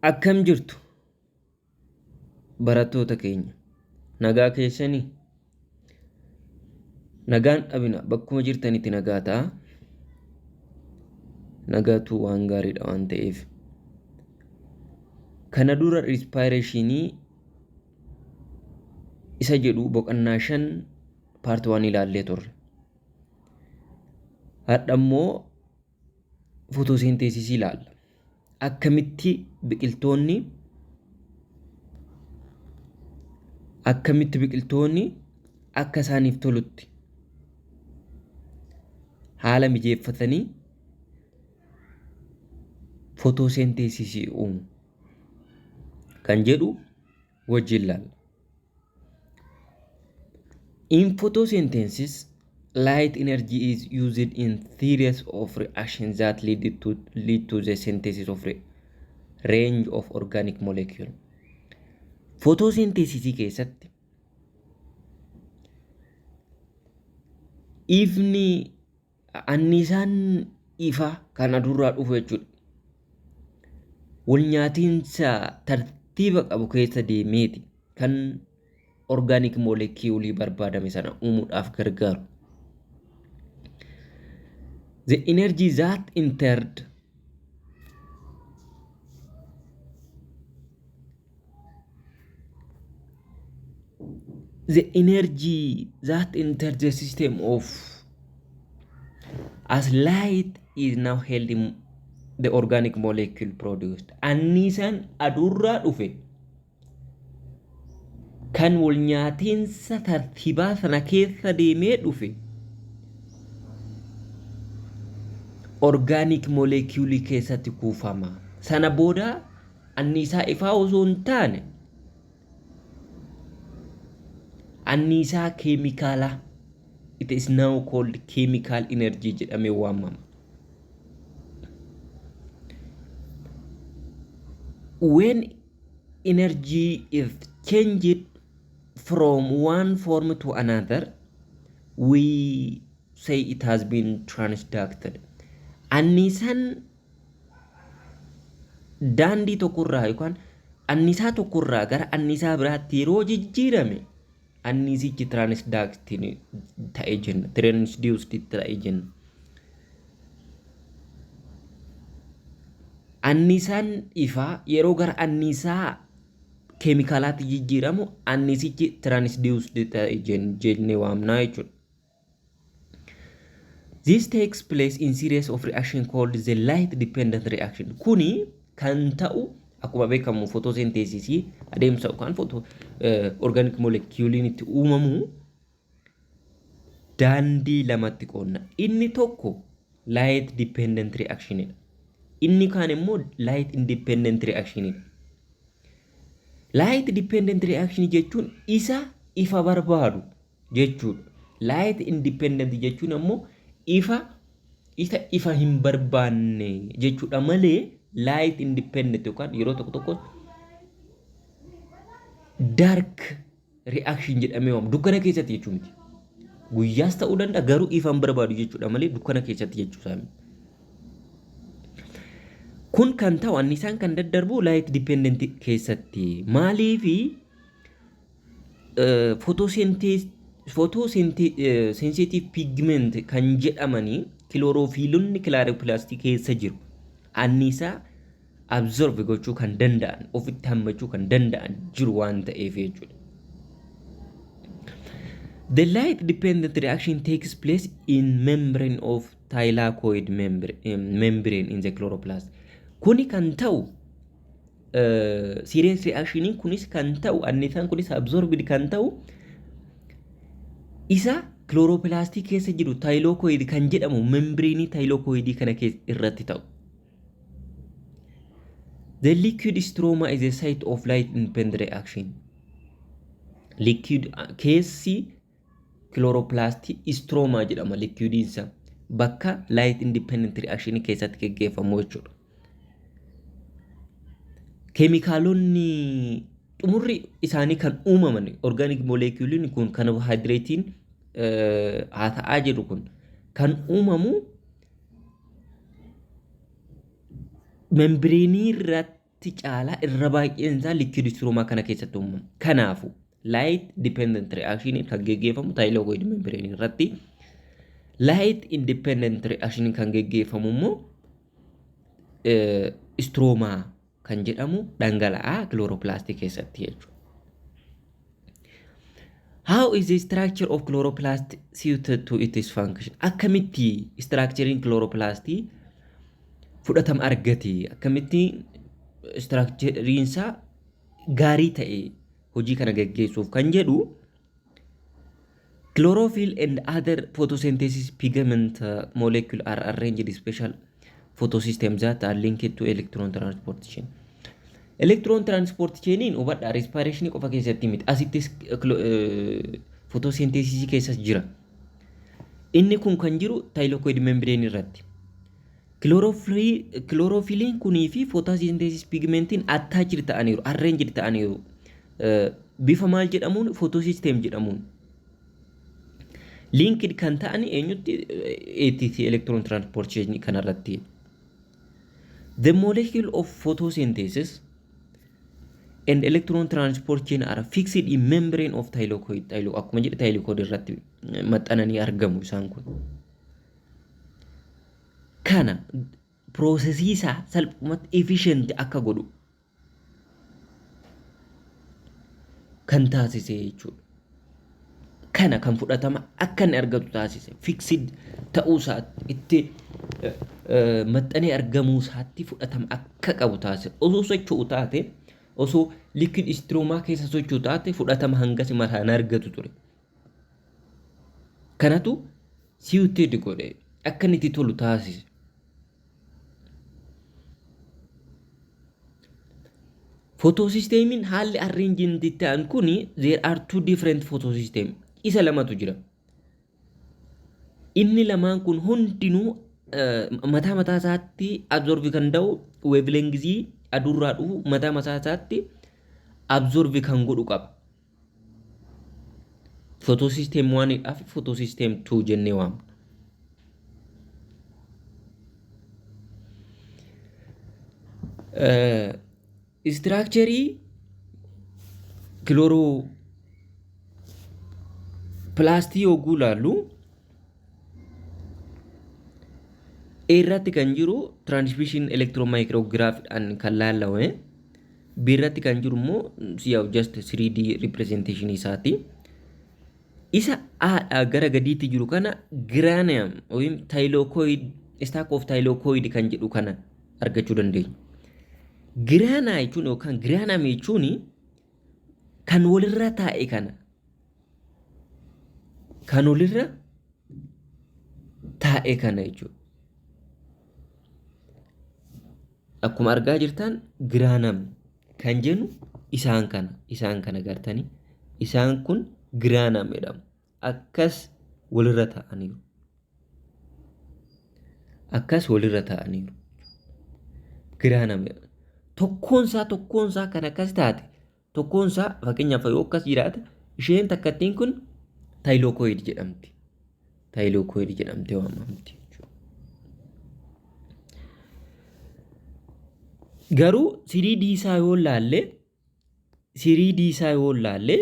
Akkam jirtu barattoota keenya? Nagaa keessanii? Nagaan dhabina bakkuma jirtanitti nagaa ta'a. Nagaatu waan gaariidha waan ta'eef. Kana dura rispaayireeshinii isa jedhu boqonnaa 5 paarti 1 ilaallee turre. Har'a immoo footoosenteesisii ilaalla. Akkamitti biqiltoonni akkamitti biqiltoonni akka isaaniif tolutti haala mijeeffatanii footoosenteesisii uumu kan jedhu wajjin ilaalla. In photosynthesis, light energy is used in series of reactions that lead to the synthesis of range of organic molecule. Photosynthesis keessatti ifni anniisaan ifaa kan aduurraa dhufu jechuudha. Walnyaatiinsa tartiiba qabu keessa deemeeti kan organic molecuulii barbaadame sana uumuudhaaf gargaaru. The energy that entered the energy that entered the system of as light is now held in the organic molecule produced. Anniisaan aduurraa dhufe kan wal nyaatiinsa tartiibaa sana keessa deemee dhufe organic molecule keessatti kuufama. Sana booda anniisaa ifaa osoo hin taane anniisaa keemikaalaa, it is now called chemical energy jedhamee waamama. When energy is changed from one form to another, we say it has been transducted. Anniisaan daandii tokkorraa yookaan anniisaa tokkorraa gara anniisaa biraatti yeroo jijjiirame anniisichi transducted ta'e jenna. Transduced ta'e jenna. Anniisaan ifaa yeroo gara anniisaa keemikaalaatti jijjiiramu anniisichi transduced ta'e jennee waamnaa jechuudha. This takes place in series of reaction called the light dependent reaction. Kuni kan ta'u akkuma beekamu photosynthesis adeemsa yookaan photo organic moleculein itti uumamu daandii lamatti qoodna. Inni tokko light dependent reaction dha. Inni kaan immoo light independent reaction dha. Light dependent reaction jechuun isa ifa barbaadu jechuudha. Light independent jechuun ammoo ifa isa ifa hin barbaanne jechuudha malee light independent yookaan yeroo tokko tokko dark reaction jedhamee waamama. Dukkana keessatti jechuu miti. Guyyaas ta'uu danda'a, garuu ifa hin barbaadu jechuudha malee dukkana keessatti jechuu isaa miti. Kun kan ta'u, anniisaan kan daddarbu light dependent keessatti. Maaliifi? Photosynthetic pigment kan jedhamanii kilooroofiilonni kilaaropilaastii keessa jiru. Anniisaa absorb gochuu kan danda'an, ofitti hammachuu kan danda'an jiru waan ta'eef jechuudha. The light dependent reaction takes place in membrane of thylakoid membrane in the chloroplast. Kuni kan ta'u, series reactioniin kunis kan ta'u, anniisaan kunis absorbed kan ta'u isa kilooropilaastii keessa jiru thylakoid kan jedhamu membreenii thylakoidii kana irratti ta'u. The liquid stroma is a site of light independent reaction. Liquid keessi kilooropilaastii stroma jedhama, liquidiinsa bakka light independent reaction keessatti geggeeffamu jechuudha. Keemikaalonni xumurri isaanii kan uumaman, organic moleculiin kun, karbohaayidireetiin haa ta'aa jiru kun kan uumamu membireenii irratti. Caalaa irra baay'een isaa liquid stroma kana keessatti uumama. Kanaafuu light dependent reaction kan geggeeffamu thylakoid membrane irratti, light independent reaction kan geggeeffamu immoo stroma kan jedhamu dhangala'aa chloroplastii keessatti jechuudha. How is the structure of chloroplast suited to its function? Akkamitti structurein chloroplastii fudhatama argate? Akkamitti structurein isaa gaarii ta'e hojii kana geggeessuuf kan jedhu, chlorophyll and other photosynthesis pigment molecule are arranged in special photosystems that are linked to electron transport chain. Electron transport chainiin, hubadhaa, respiration qofa keessatti miti, asittis photosynthesis keessas jira. Inni kun kan jiru thylakoid membrane irratti. Chlorophyllin kunii fi photosynthesis pigmentiin attached ta'aniiru, arranged ta'aniiru. Bifa maal jedhamuun? Photosystem jedhamuun. Linked kan ta'an eenyutti? ATC, electron transport chain kanarratti. The molecule of photosynthesis and electron transport chain are fixed in membrane of thylakoid. Akkuma jedhe thylakoid irratti maxxananii argamu isaan kun. Kana processii isaa salphumatti efficient akka godhu kan taasise jechuudha. Kana kan fudhatama akka inni argatu taasise fixed ta'uu isaatti, itti maxxanee argamuu isaatti fudhatama akka qabu taasise. Osoo socho'u taate, osoo liquid stroma keessa socho'u taate, fudhatama hangas maraa hin argatu ture. Kanatu suited godhe, akka inni itti tolu taasise. Photosystemiin haalli arrangement ta'an kuni, there are two different photosystem. Isa lamatu jira. Inni lamaan kun hundinuu mataa mataa isaatti absorb kan ta'u, wavelengthii aduurraa dhufu mataa mataa isaatti absorb kan godhu qaba. Photosystem 1 fi photosystem 2 jennee waamna. Structurii chloroplaastii yogguu ilaallu, irratti kan jiru transmission electron micrographidhaan kan laalame, B irratti kan jiru immoo siyaaf just 3D representation isaati. Isa A'dhaa gara gadiitti jiru kana granum yookiin thylakoid, stack of thylakoid kan jedhu kana argachuu dandeenya. Grana jechuun yookaan granum jechuun kan walirra taa'e kana, kan walirra taa'e kana jechuudha. Akkuma argaa jirtan granum kan jennu isaan kana, isaan kana gartanii, isaan kun granum jedhamu. Akkas walirra taa'aniiru. Akkas walirra taa'aniiru. Granum jedhama. Tokkoonsaa kan akkas taate, tokkoonsaa fakkeenyaaf yoo akkas jiraate, isheen takkattiin kun thylakoid jedhamti. Thylakoid jedhamtee waamamti. Garuu 3D isaa yoo laalle, 3D isaa yoo laalle,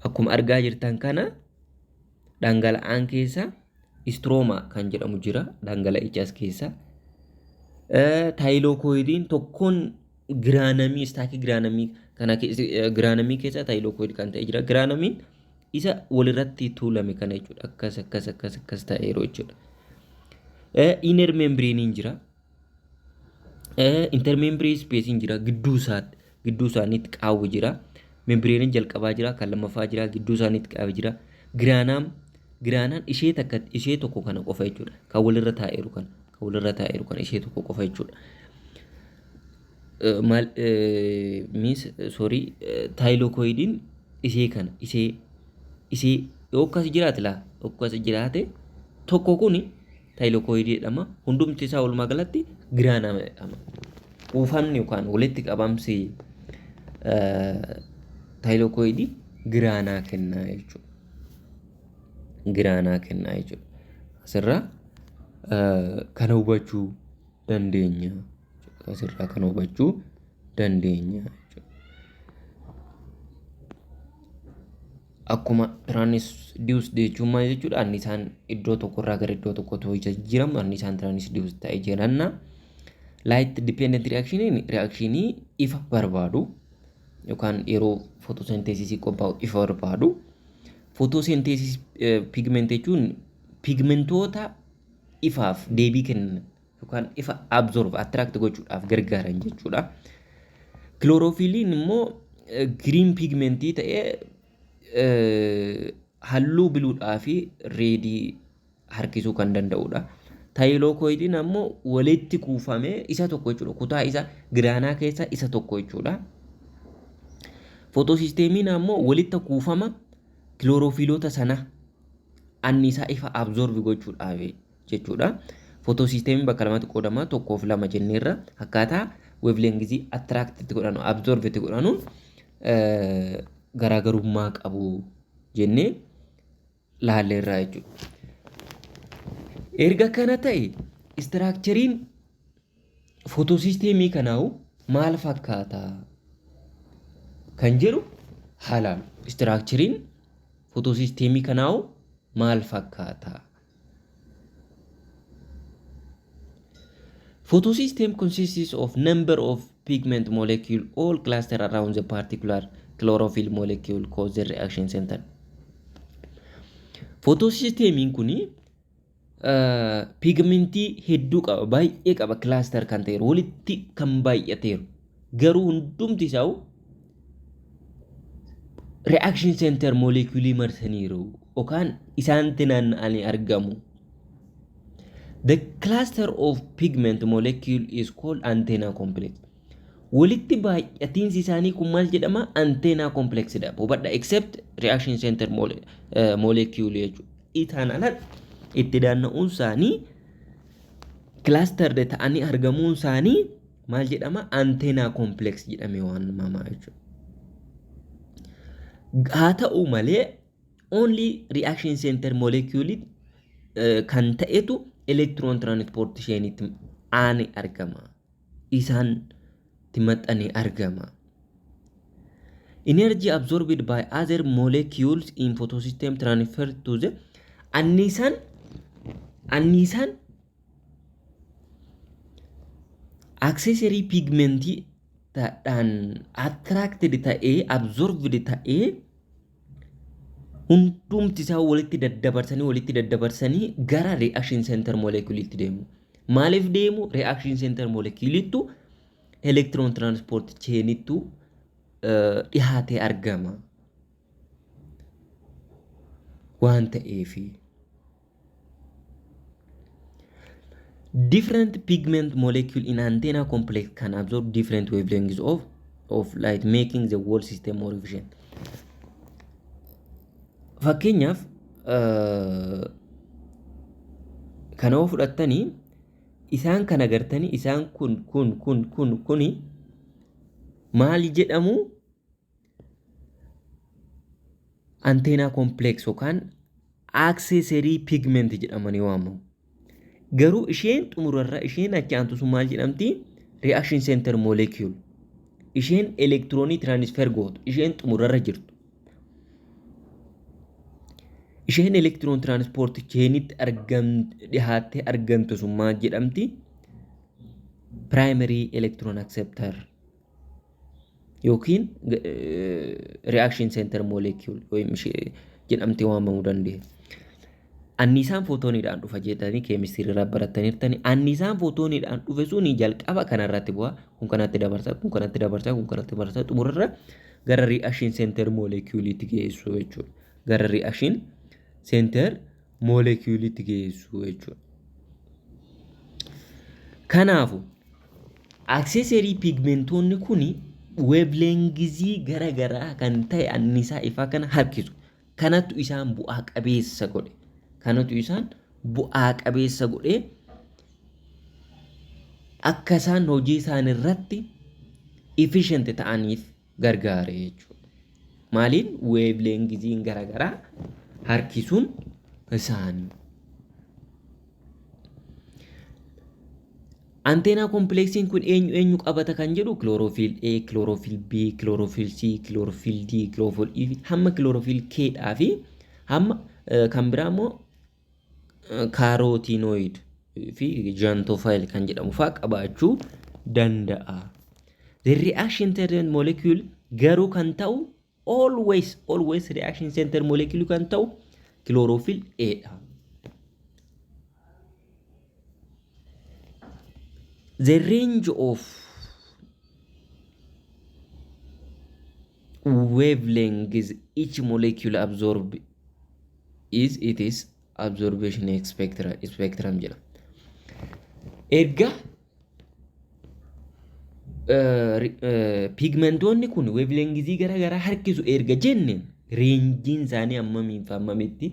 akkuma argaa jirtan kana dhangala'aan keessa stroma kan jedhamu jira dhangala'icha as keessa. Thylakoidiin tokkoon granumii, stackii granumii kana, granumii keessa thylakoid kan ta'e jira. Granumiin isa walirratti tuulame kana jechuudha. Akkas akkas akkas akkas ta'e yeroo jechuudha. Inner membraneiin jira. Intermembrane spaceiin jira, gidduu isaatti, gidduu isaaniitti qaawwi jira. Membraneiin jalqabaa jira, kan lammaffaa jira, gidduu isaaniitti qaawwi jira. Granum, granaan ishee takka, ishee tokko kana qofa jechuudha. Kan walirra taa'eeru kana, kan walirra taa'eeru kana, ishee tokko qofa jechuudha. Maal means, sorry, thylakoidiin ishee kana, ishee yoo akkas jiraate laa, akkas jiraate, tokko kuni thylakoidii jedhama. Hundumti isaa walumaa galatti granum jedhama. Kuufamni yookaan walitti qabamsi thylakoidii grana kennaa jechuudha. Grana kennaa jechuudha. Asirraa kana hubachuu dandeenya. Asirraa kan hubachuu dandeenya jechuudha. Akkuma transduced jechuun maal jechuudha? Annisaan iddoo tokkorraa gara iddoo tokkotti yoo jijjiiramu annisaan transduced ta'e jedhanna. Light dependent reactioniin reactionii ifa barbaadu yookaan yeroo photosynthesis qophaa'u ifa barbaadu. Photosynthesis pigment jechuun pigmentoota ifaaf deebii kennan yookaan ifa absorb attract gochuudhaaf gargaaran jechuudha. Kiloorofiiliin immoo green pigmentii ta'ee halluu bluedhaa fi redii harkisuu kan danda'udha. Thylakoidiin ammoo walitti kuufamee isa tokko jechuudha. Kutaa isa granaa keessaa isa tokko jechuudha. Photosystemiin ammoo walitti kuufama kiloorofiilota sana anniisaa ifa absorb gochuudhaaf jechuudha. Photosystemiin bakka lamatti qoodama, tokkoof lama jenneerra. Akkaataa wavelengthii attract itti godhanu, absorb itti godhanuun garaagarummaa qabu jennee laalleerraa jechuudha. Erga kana ta'e, structureiin photosystemii kanaa'u maal fakkaata kan jedhu haalaan, structureiin photosystemii kanaa'u maal fakkaata? Photosystem consists of number of pigment molecule all cluster around the particular chlorophyll molecule called the reaction center. Photosystemiin kuni pigmentii hedduu qaba, baay'ee qaba, cluster kan ta'eeru, walitti kan baay'ateeru. Garuu hundumti isaa reaction center moleculeii marsaniiru yookaan isaanitti naanna'anii argamu. The cluster of pigment molecule is called antenna complex. Walitti baay'atiinsi isaanii kun maal jedhama? Antenna complex jedhama. Hubadha, except reaction center molecule jechuudha. Isaan alatti itti naanna'uun isaanii, clustered ta'anii argamuun isaanii maal jedhama? Antenna complex jedhamee waamama jechuudha. Haa ta'u malee, only reaction center molecule kan ta'etu electron transport chainitti aane argama. Isaanitti maxxanee argama. Energy absorbed by other molecules in photosystem transfer to the anniisaan accessory pigmentii dhaan attracted ta'ee, absorbed ta'ee, hundumti isaa walitti daddabarsanii gara reaction center molecule'itti deemu. Maaliif deemu? Reaction center molecule'ittu electron transport chainittu dhihaatee argama waan ta'eefi. Different pigment molecule in antenna complex can absorb different wavelengths of light, making the whole system more efficient. Fakkeenyaaf, kana yoo fudhattanii, isaan kana gartanii, isaan kun kun kun kun kuni maal jedhamu? Antenna complex yookaan accessory pigment jedhamanii waamamu. Garuu isheen xumurarra, isheen achi aantu sun maal jedhamti? Reaction center molecule. Isheen elektiroonii transfer gootu, isheen xumurarra jirtu. Isheen electron transport chainitti argam dhihaattee argamtu sun maal jedhamti? Primary electron acceptor yookiin reaction center molecule jedhamtee waamamuu dandeenya. Anniisaan footooniidhaan dhufa jedhanii keemistirii irraa barataniirtani. Anniisaan footooniidhaan dhufe suni jalqaba kanarratti bu'a. Kun kanatti dabarsa, kun kanatti dabarsa, kun kanatti dabarsa, xumurarra gara reaction center molecule'itti geessu jechuudha. Gara reaction center molecule'itti geessu jechuudha. Kanaafu accessory pigmentoonni kuni wavelengthii gara garaa kan ta'e anniisaa ifaa kana harkisu. Kanatu isaan bu'aa qabeessa godhe. Kanatu isaan bu'aa qabeessa godhee akka isaan hojii isaan irratti efficient ta'aniif gargaare jechuudha. Maaliin? Wavelengthiin gara garaa harkisuun isaanii. Antenna complexiin kun eenyu eenyu qabata kan jedhu chlorophyll A, chlorophyll B, chlorophyll C, chlorophyll D, chlorophyll E hamma chlorophyll K dhaa fi hamma kan biraa immoo carotenoid fi xanthophyll kan jedhamu fa'aa qabaachuu danda'a. The reaction center molecule garuu kan ta'u always reaction center molecule kan ta'u chlorophyll A dha. The range of wavelengths each molecule absorb is it is absorption spectrum jedha. Erga pigmentoonni kun wavelengthii garaa garaa harkisu erga jenne, rangeiin isaanii hammamii fi hammamitti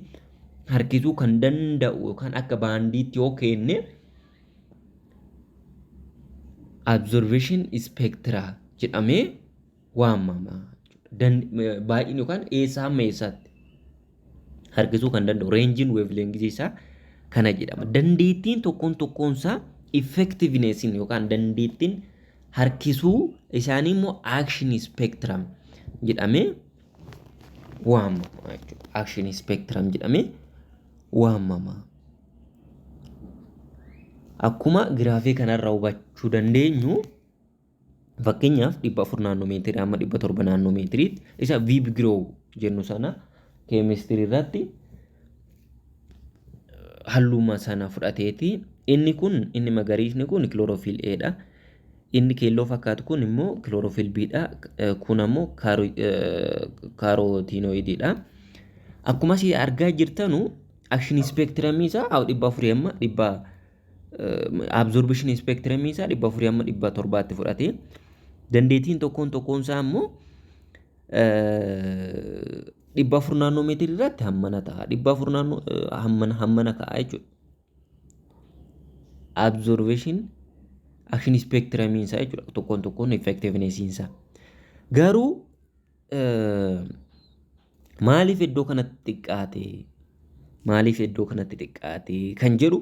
harkisuu kan danda'u yookaan akka bandiitti yoo kenne absorption spectra jedhamee waamama. Baay'een yookaan eessaa hamma eessaatti harkisuu kan danda'u rangeiin wavelengthii isaa kana jedhama. Dandeettiin tokkoon tokkoon isaa effectivenessiin yookaan dandeettiin harkisuu isaanii immoo action spectrum jedhamee waamama jechuudha. Action spectrum jedhamee waamama. Akkuma giraafii kanarraa hubachuu dandeenyu, fakkeenyaaf 400 nanometerii hamma 700 nanometeriitti isa VIBGYOR jennu sana keemistirii irratti halluma sana fudhateeti. Inni kun, inni magariisni kun chlorophyll A dha. Inni keelloo fakkaatu kun immoo chlorophyll B dha. Kun ammoo carotenoidiidha. Akkuma asii argaa jirtanu action spectrumii isaa 400 hamma dhibba, absorption spectrumii isaa 400 hamma 700tti fudhate. Dandeettiin tokkoon tokkoon isaa immoo 400 nanometerii irratti hammana ta'a. 400 naannoo hammana hammana ka'a jechuudha. Absorption action spectrumii isaa jechuudha, tokkoon tokkoon effectiveness isaa. Garuu maaliif iddoo kanatti xiqqaate? Maaliif iddoo kanatti xiqqaate kan jedhu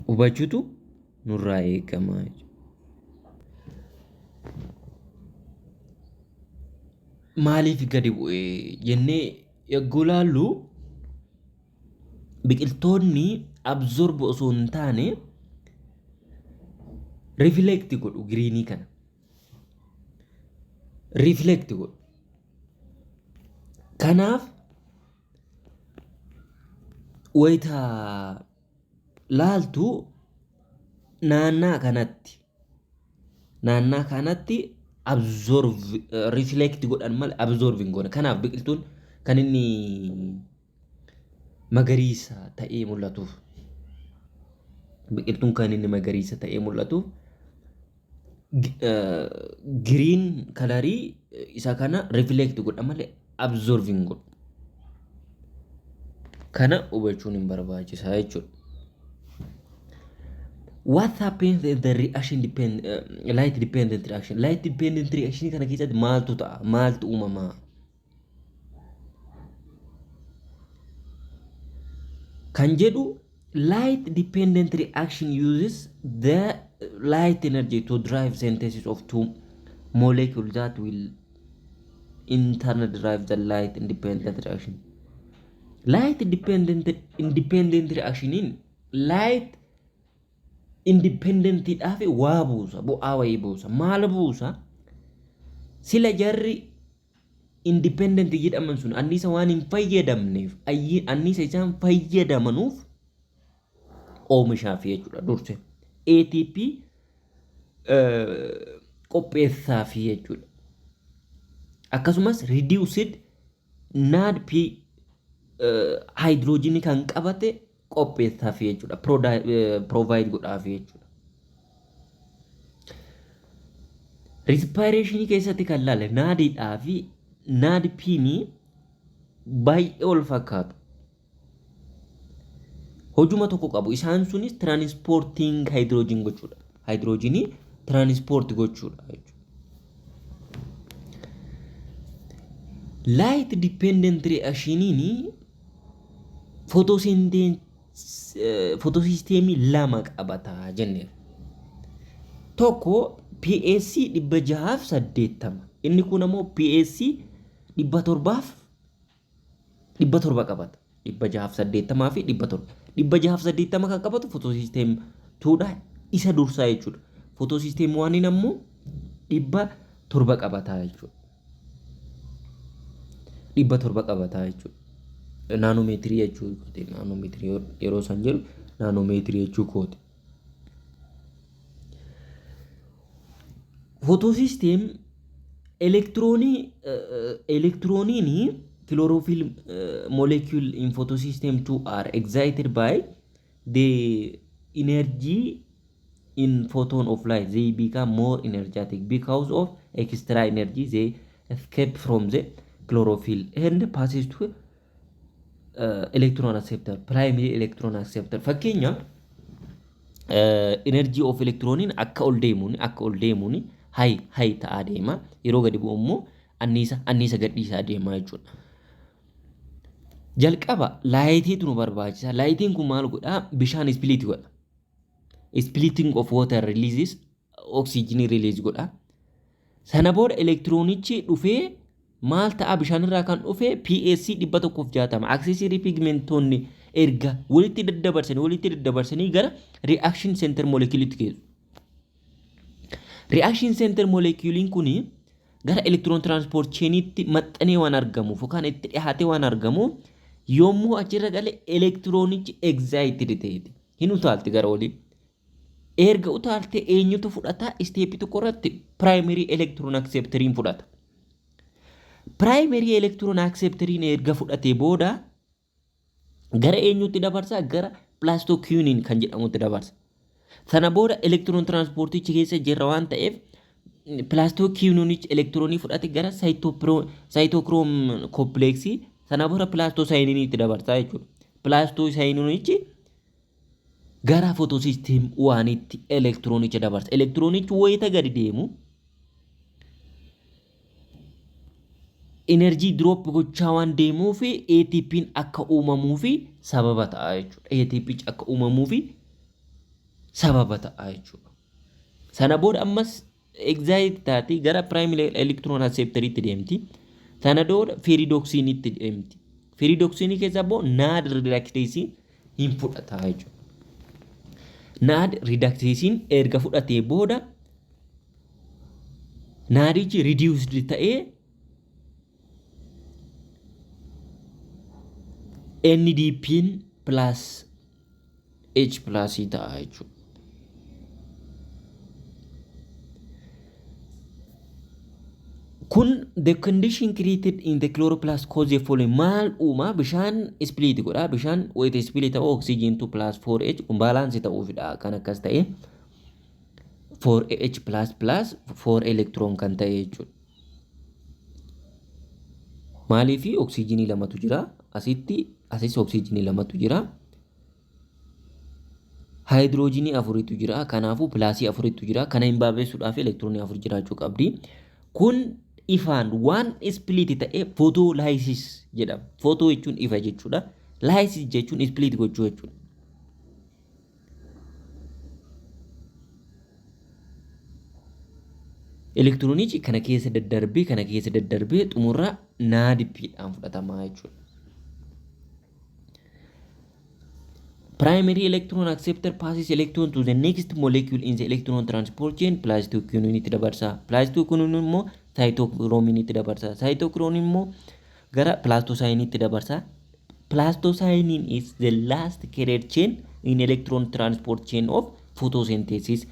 hubachuutu nurraa eegama jechuudha. Maaliif gadi bu'e jennee yogguu ilaallu, biqiltoonni absorb osoo hin taane reflect godhu greenii kana. Reflect godhu. Kanaaf wayita laaltu naannaa kanatti absorb reflect godhan malee absorb hin goone. Kanaaf biqiltuun kan inni magariisa ta'ee mul'atuuf, biqiltuun kan inni magariisa ta'ee mul'atuuf green colorii isa kana reflect godha malee absorb hin godhu. Kana hubachuun hin barbaachisaa jechuudha. What happens in the reaction depend light dependent reaction? Light dependent reaction kana keessatti maaltu ta'a? Maaltu uumamaa? Kan jedhu, light dependent reaction uses the light energy to drive synthesis of two molecules that will in turn drive the light independent reaction. Light dependent independent reactioniin light independentiidhaaf waa buusa, bu'aa wayii buusa. Maal buusa? Sila jarri independent jedhaman sun anniisa waan hin fayyadamneef anniisa isaan fayyadamanuuf oomishaaf jechuudha durse. ATP qopheessaaf jechuudha. Akkasumas reduced NADP haayidroojinii kan qabate qopheessaaf jechuudha. Provide godhaaf jechuudha. Respirationii keessatti kan laale NADiidhaa fi NADPiinii baay'ee wal fakkaatu. Hojuma tokko qabu. Isaan sunis transporting hydrogen gochuudha. Haayidroojinii transport gochuudha jechuudha. Light dependent reactioniin Photosystemii lama qabata jenneera. Tokko PAC 680. Inni kun ammoo PAC 700 qabata. 680 fi 700. 680 kan qabatu photosystem twodha, isa dursaa jechuudha. Photosystem oneiin ammoo 700 qabata jechuudha. 700 qabata jechuudha. Naanomeetirii jechuu kooti. Naanomeetirii yeroo san jedhu naanomeetirii jechuu kooti. Photosystem elektiroonii, elektirooniin chlorophyll molecule in photosystem 2 are excited by the energy in photon of light. They become more energetic because of extra energy. They escape from the chlorophyll and passes to electron acceptor, primary electron acceptor. Fakkeenya, energy of electroniin akka ol deemuun high ta'aa deema. Yeroo gadi bu'u immoo anniisa gadhiisaa deema jechuudha. Jalqaba lightiitu nu barbaachisa. Lightiin kun maal godhaa? Bishaan split godha. Splitting of water releases oxygen, release godha. Sana booda elektiroonichi dhufee maal ta'a? Bishaan irraa kan dhufe PAC 160 accessory pigmentoonni erga walitti daddabarsanii gara reaction center molecule'itti geessu. Reaction center molecule'n kuni gara electron transport chainitti maxxanee waan argamuuf yookaan itti dhiyaatee waan argamuuf, yommuu achirra gale elektiroonichi excited ta'eeti. Hin utaalti gara olii. Erga utaalte eenyutu fudhata? Stepii tokko irratti primary electron acceptoriin fudhata. Primary electron acceptoriin erga fudhatee booda gara eenyutti dabarsa? Gara plastoquinone kan jedhamutti dabarsa. Sana booda electron transportichi keessa jirra waan ta'eef, plastoquinoneichi elektiroonii fudhate gara cytochrome complexii, sana booda plastocyaniniitti dabarsa jechuudha. Plastocyaninichi gara photosystem oneitti elektiroonicha dabarsa. Elektiroonichi wayita gadi deemu energy drop gochaa waan deemuuf, ATP'n akka uumamuuf sababa ta'a jechuudha. ATP akka uumamuuf sababa ta'a jechuudha. Sana booda ammas excite taatee gara primary electron acceptoriitti deemti. Sana booda ferredoxinitti deemti. Ferredoxinii keessa immoo NAD reductaseiin hin fudhata jechuudha. NAD reductaseiin erga fudhatee booda NADichi reduced ta'ee NADP'n plus H plus ta'a jechuudha. Kun the condition created in the chloroplast cause the following. Maal uumaa? Bishaan split godha. Bishaan wayita split ta'u oxygen 2 plus 4H, kun balance ta'uufidha kan akkas ta'e, 4H plus plus 4 electron kan ta'e jechuudha. Maaliif? Oksijiinii lamatu jira asitti, asis oksijiinii lamatu jira. Haayidroojinii afuritu jira, kanaafuu plusii afuritu jira. Kana hin baabeessuudhaaf elektiroonii afur jiraachuu qabdi. Kun ifaan waan split ta'e photolysis jedhama. Photo jechuun ifa jechuudha. Lysis jechuun split gochuu jechuudha. Elektiroonichi kana keessa daddarbee xumurra NADPdhaan fudhatama jechuudha. Primary electron acceptor passes electron to the next molecule in the electron transport chain, plastoquinone dabarsa. Plastoquinone immoo cytochrome dabarsa. Cytochrome immoo gara plastocyaninitti dabarsa. Plastocyanin is the last carrier chain in electron transport chain of photosynthesis.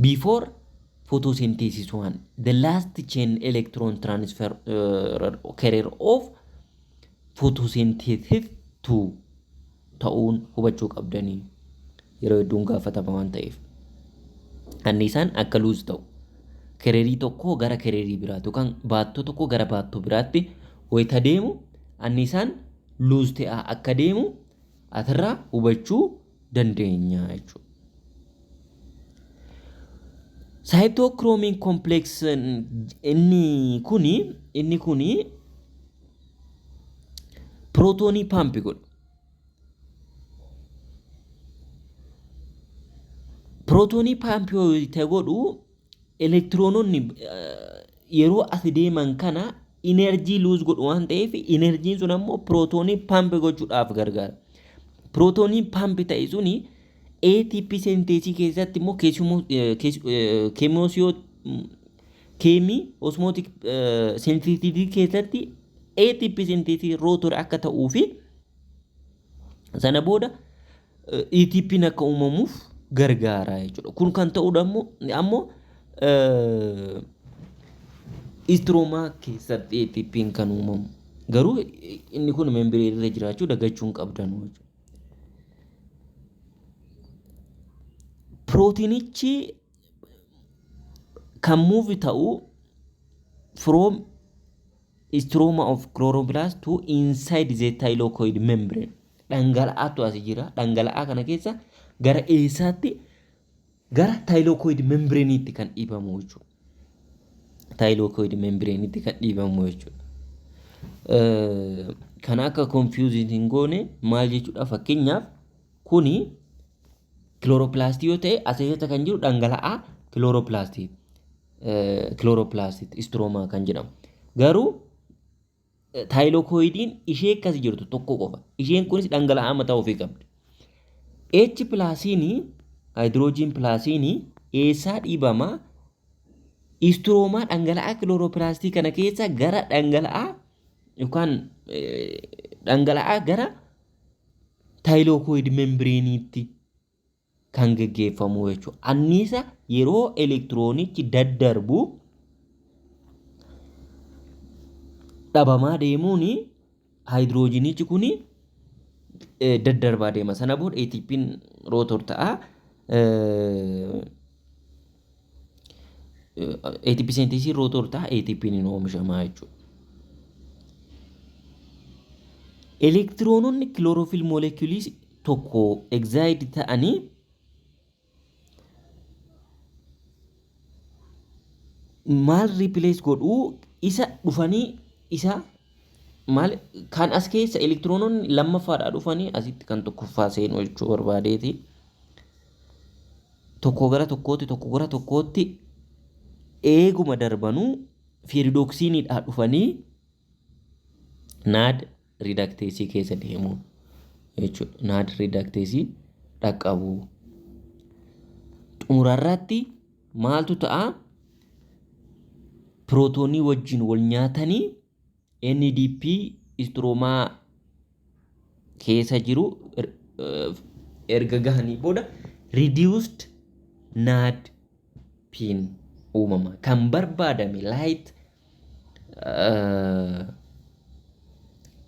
Before photosynthesis one, the last chain electron transfer carrier of photosynthesis two ta'uun hubachuu qabdanii, yeroo hedduun gaafatama waan ta'eef. Anniisaan akka lose ta'u carrierii tokkoo gara carrierii biraatti yookaan baattoo tokko gara baattoo biraatti wayita deemu anniisaan lose ta'aa akka deemu asirraa hubachuu dandeenya jechuudha. Cytochrome complex inni kuni protonii pump godha. Pirootoonii paampii ta'e godhu elektiroononni yeroo as deeman kana enerjii lose godhu waan ta'eef, enerjiin sun ammoo pirootoonii pump gochuudhaaf gargaara. Pirootoonii pump ta'e suni ATP synthase keessatti immoo keemoosiyoo chemiosmotic sensitivity keessatti ATP synthase rotor akka ta'uu fi sana booda ATP'n akka uumamuuf gargaara jechuudha. Kun kan ta'udha ammoo stroma keessatti ATP'n kan uumamu. Garuu inni kun membrane irra jiraachuu dagachuu hin qabdan jechuudha. Pirootiinichi kan move ta'u from stroma of chloroplast to inside the thylakoid membrane. Dhangala'aatu as jira. Dhangala'aa kana keessa gara eessaatti? Gara thylakoid membrane'itti kan dhiibamu jechuudha. Thylakoid membrane'itti kan dhiibamu jechuudha. Kana akka confuse hin goone maal jechuudha? Fakkeenyaaf, kuni kilooropilaastii yoo ta'e, as keessa kan jiru dhangala'aa kilooropilaastii, kilooropilaastii stroma kan jedhamu. Garuu thylakoidiin ishee akkas jirtu tokko qofa. Isheen kunis dhangala'aa mataa ofii qabdi. H plusiin, hydrogen plusiin eessaa dhiibamaa? Stroma dhangala'aa kilooropilaastii kana keessa gara dhangala'aa yookaan dhangala'aa gara thylakoid membraneiitti kan geggeeffamu jechuudha. Anniisa yeroo elektiroonichi daddarbu dhabamaa deemuun haayidiroojinichi kun daddarbaa deema. Sana booda ATP'n rotor ta'a. ATP synthase rotor ta'a, ATP'n hin oomishamaa jechuudha. Elektiroononni kiloorofiil moolekiyulii tokko egzaayid ta'anii maal replace godhuu? Isa dhufanii isa maal kan as keessa elektiroononni lammaffaadhaa dhufanii asitti kan tokkoffaa seenu jechuu barbaadeeti. Tokko gara tokkootti, tokko gara tokkootti eeguma darbanuu ferredoxiniidhaa dhufanii NAD reductase keessa deemu jechuudha. NAD reductase dhaqqabu. Xumurarratti maaltu ta'a? Pirootoonii wajjin wal nyaatanii NADP stroma keessa jiru erga gahanii booda reduced NADP'n uumama. Kan barbaadame light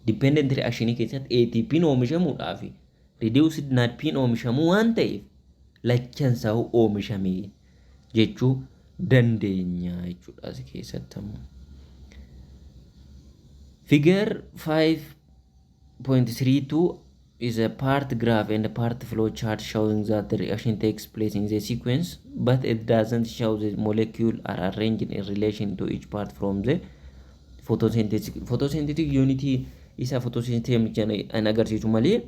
dependent reaction keessatti ATP'n oomishamuudhaaf reduced NADP'n oomishamuu waan ta'eef, lachansaa oomishame jechuu dandeenya jechuudha as keessatti ammoo. Figure 5.32 is a part graph and a part flow chart showing that the reaction takes place in the sequence, but it doesn't show the molecule are arranged in relation to each part from the photosynthetic unit. Isa photosynthetic an agarsiisu malee,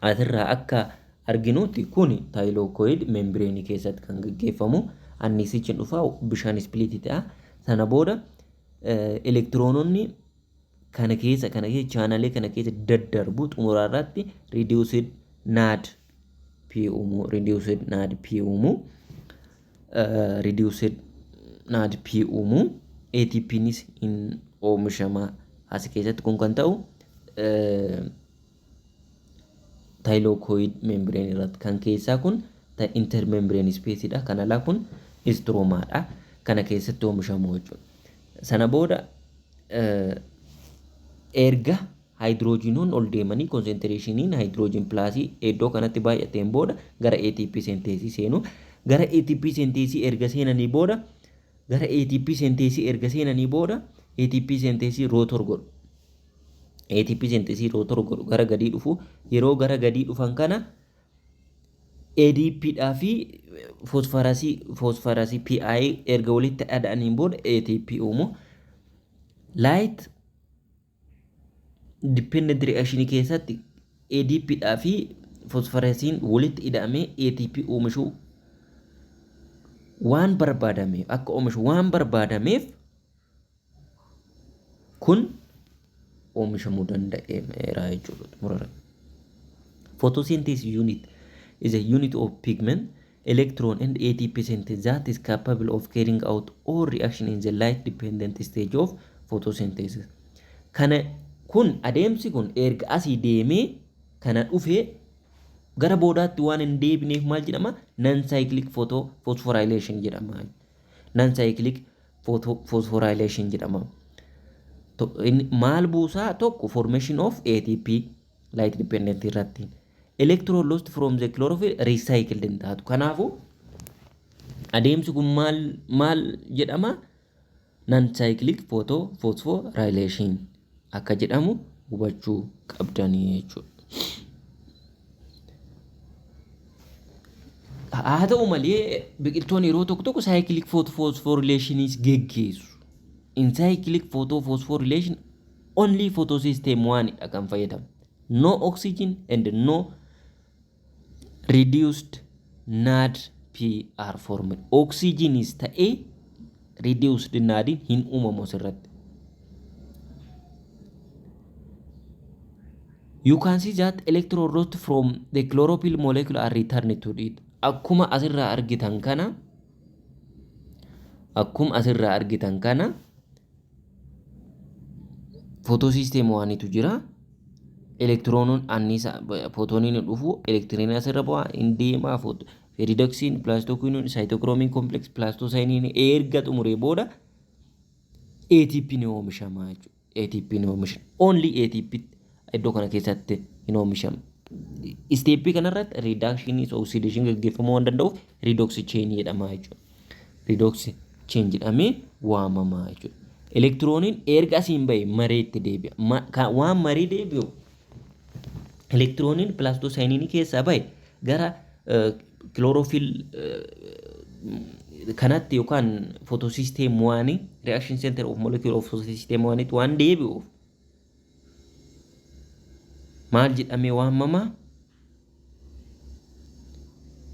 asirraa akka arginutti kun thylakoid membrane keessatti kan gaggeeffamu. Anniisichi dhufaa bishaan split ta'a. Sana booda elektiroononni kana keessa channelii kana keessa daddarbu. Xumuraa irratti reduced NAD P uumu, reduced NAD P uumu, reduced NAD P uumu. ATPnis hin oomishama. As keessatti kun kan ta'u thylakoid membrane irratti. Kan keessaa kun intermembrane space dha. Kan alaa kun stromaadha. Kana keessatti oomishamu jechuudha. Sana booda erga haayidiroojinoon ol deemanii concentrationiin hydrogen plusii iddoo kanatti baay'ateen booda gara ATP synthase seenu. Gara ATP synthase erga seenanii booda, gara ATP synthase erga seenanii booda, ATP synthase rotor godhu. ATP synthase rotor godhu, gara gadii dhufu. Yeroo gara gadii dhufan kana ADP dhaa fi phosphorusii PI erga walitti ada'aniin booda ATP uumu. Light dependent reaction keessatti ADP dhaa fi Fosfarasiin walitti hidhamee ATP oomishuu waan barbaadameef, akka oomishu waan barbaadameef, kun oomishamuu danda'eera jechuudha xumurarra. Photosynthesis unit is a unit of pigment, electron and ATP synthesis that is capable of carrying out all reaction in the light dependent stage of photosynthesis. Kana kun adeemsi kun erga asii deemee kana dhufee gara boodaatti waan hin deebineef maal jedhama? Non cyclic photophosphorylation jedhama. Non cyclic photophosphorylation jedhama. Maal buusaa? Tokko, formation of ATP light dependent irratti. Electron lost from the chlorophyll recycled hin taatu. Kanaafuu adeemsi kun maal maal jedhama? Non cyclic photophosphorylation akka jedhamu hubachuu qabdanii jechuudha. Haa ta'u malee, biqiltoonni yeroo tokko tokko cyclic photophosphorylationiis geggeessu. In cyclic photophosphorylation, only photosystem 1 dha kan fayyadamu. No oxygen and no reduced NADP are formed. Oxygenis ta'ee reduced NADin hin uumamu asirratti. You can see that electron lost from the chlorophyll molecule are returned to it. Akkuma asirraa argitan kana photosystem waanitu jira. Elektiroonoon anniisa footoniin dhufu, elektiriin asirra bu'a, hin deemaa, ferredoxin, plastoquinone, cytochrome complex, plastocyanin erga xumuree booda ATP ni oomishama jechuudha. ATP ni oomishama. Only ATP iddoo kana keessatti hin oomishamu. Stepii kanarratti reductionis oxidation gaggeeffamuu waan danda'uuf redox chain jedhama jechuudha. Redox chain jedhamee waamama jechuudha. Elektirooniin erga asiin bahe mareetti deebi'a. Waan maree deebi'u, elektirooniin plastocyaninii keessaa bahe gara chlorophyll kanatti yookaan photosystem 1, reaction center of molecule of photosystem 1 waan deebi'uuf maal jedhamee waamama?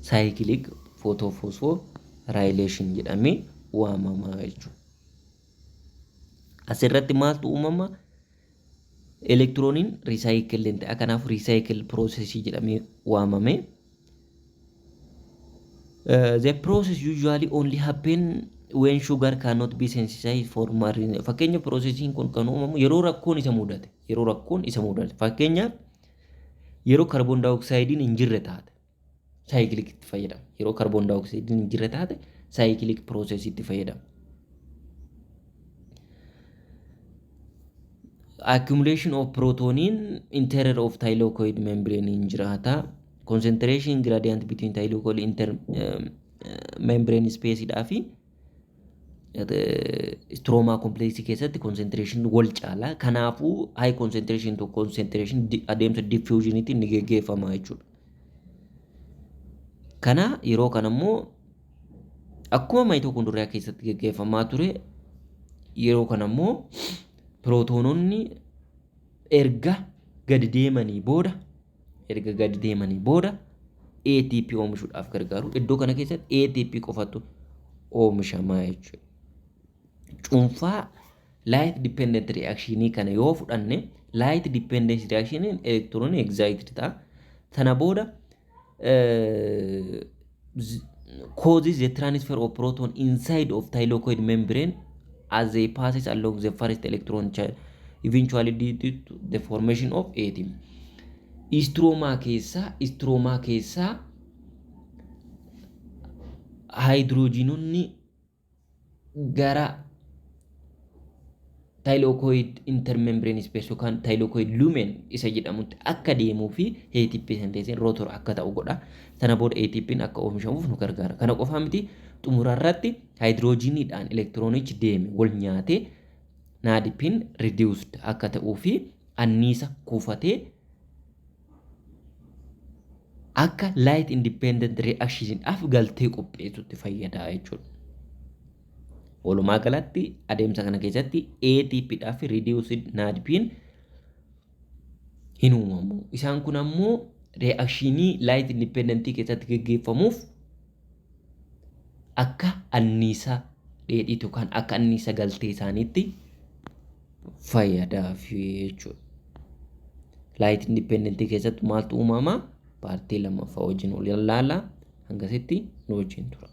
Cyclic photophosphorylation jedhamee waamama jechuudha. Asirratti maaltu uumama? Elektirooniin recycle ta'a. Kanaaf recycle processii jedhamee waamame. The process usually only happen when sugar cannot be synthesized for marine. Fakkeenya, processiin kun kan uumamu yeroo rakkoon isa mudate. Yeroo rakkoon isa mudate. Fakkeenyaaf, yeroo carbon dioxidein hin jirre taate cyclic itti fayyadama. Yeroo carbon dioxidein hin jirre taate cyclic process itti fayyadama. Accumulation of protoniin interior of thylakoid membrane hin jiraata. Concentration gradient between thylakoid inter membrane space dhaa fi stroma complex keessatti concentration wal caala. Kanaafuu high concentration to concentration adeemsa diffusioniitiin ni geggeeffama jechuudha. Kana yeroo kana immoo akkuma mitochondria keessatti geggeeffamaa ture, yeroo kana immoo pirootoononni erga gadi deemanii booda ATP oomishuudhaaf gargaaru. Iddoo kana keessatti ATP qofatu oomishamaa jechuudha. Cuunfaa light dependent reactionii kana yoo fudhanne, light dependent reactioniin elektiroonii excited ta'a. Sana booda causes the transfer of proton inside of thylakoid membrane as they passes along the first electron chain, eventually lead to the formation of ATP. Stroma keessaa haayidroojinonni gara thylakoid intermembrane space yookaan thylakoid lumen isa jedhamutti akka deemuu fi ATP synthesiin rotor akka ta'u godha. Sana booda ATP'n akka oomishamuuf nu gargaara. Kana qofaa miti, xumura irratti haayidroojiniidhaan elektiroonichi deeme wal nyaatee NADP'n reduced akka ta'uu fi anniisa kuufatee akka light independent reactionidhaaf galtee qopheessutti fayyada jechuudha. Walumaa galatti adeemsa kana keessatti ATP dhaa fi reduced NADP'n hin uumamu. Isaan kun ammoo Reactionii light independentii keessatti geggeeffamuuf akka anniisaa dheedhiitu yookaan akka anniisa galtee isaaniitti fayyadaaf jechuudha. Light independentii keessatti maaltu uumama? Partii lammaffaa wajjin wal ilaalla. Hangasitti nu wajjin tura.